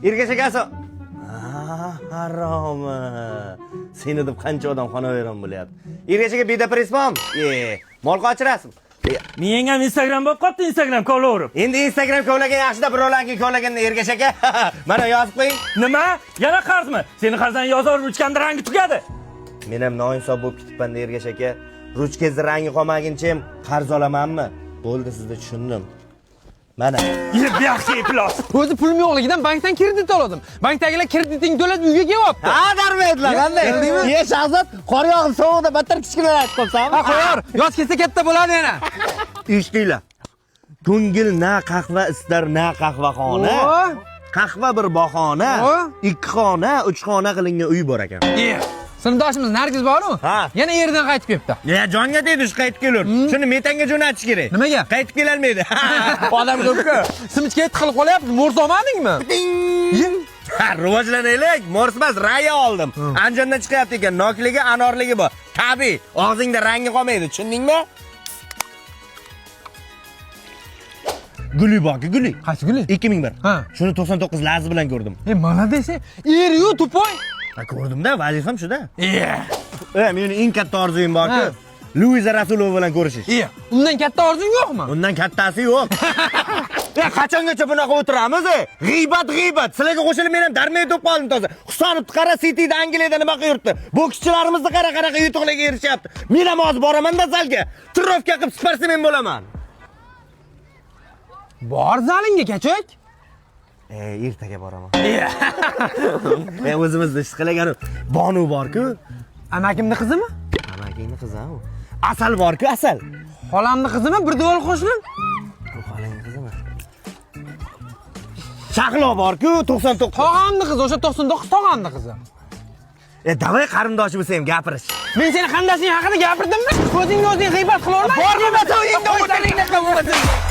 Ergash akasi. Haromi. Seni deb qancha odam xonavayron bo'lyapti. Ergash aka, beda press bormi? E, mol qochirasizmi? E, Miyang ham Instagram bo'lib qolibdi, Instagram kovlaverib. Endi Instagram kovlagan yaxshida, birovlarniki kovlaganda, Ergash aka. Mana, yozib qo'ying. Nima? Yana qarzmi? Seni qarzdan yozaverib ruchkamni rangi tugadi. Men ham noinsof bo'lib ketibman, Ergash aka. Ruchkangizni rangi qolmaguncha ham qarz olamanmi? Bo'ldi, sizni tushundim. Mana. Yeb yaxshi iflos. O'zi pulim yo'qligidan bankdan kredit oldim. Bankdagilar krediting to'lab uyga kelyapti. Ha, darmedlar, qanday? Bildingmi? Ye, Shahzod, qor yog'ib sovuqda battar kichkinalashib qolsanmi? Ha, qo'yor. Yoz kelsa katta bo'ladi yana. Eshitinglar. Ko'ngil na qahva istar, na qahvaxona. O! Qahva bir bahona. O! Ikki xona, uch xona qilingan uy bor ekan. E, sinfdoshimiz Nargiz boru? Ha. Yana eridan qaytib kelibdi. Ya, jonga tegdi shu qaytib kelur. Shuni metanga jo'natish kerak. Nimaga? Qaytib kelolmaydi. Odam ko'p-ku. Simichka tiqilib qolyapti, morsa olmadingmi? Ye. Ha, rivojlanaylik. Mors emas, raya oldim. Andijondan chiqyapti ekan. Nokligi, anorligi bor. Tabiiy. Og'zingda rangi qolmaydi, tushundingmi? Guli borku, guli. Qaysi guli? 2001. Ha. Shuni 99 lazi bilan ko'rdim. E, молодец. Eri-yu тупой. Ha, ko'rdimda, vazifam shuda. E. E, meni eng katta orzuyim borku. Ha. Luiza Rasulova bilan ko'rishish. E, undan katta orzung yo'qmi? Undan kattasi yo'q. E, qachongacha bunaqa o'tiramiz? E? G'iybat, g'iybat. Sizlarga qo'shilib men ham darmay to'p qoldim toza. Husanovni qara, Cityda, Angliyada nima qilib yuribdi. Bokschilarimizni qara, qanaqa yutuqlarga erishyapti. Men ham hozir boraman-da zalga. Тренировка qilib sportsmen bo'laman. Bor zalingga, kachak. E, ertaga boraman. Men o'zimizni ish qilagan Bonu bor-ku. Amakimni qizimi? Amakingni qizi u. Asal bor-ku, Asal. Xolamni qizimi? Bir dual qo'shnim? Bu xolangni qizimi? Shahlo bor-ku, 99. Tog'amni qizi, o'sha 99 tog'amni qizi. E, давай qarindoshi bo'lsa ham gapirish. Men seni qarindoshing haqida gapirdimmi? O'zingni o'zing g'iybat qilaverma. Bor bo'lmasa uyingda o'tiring.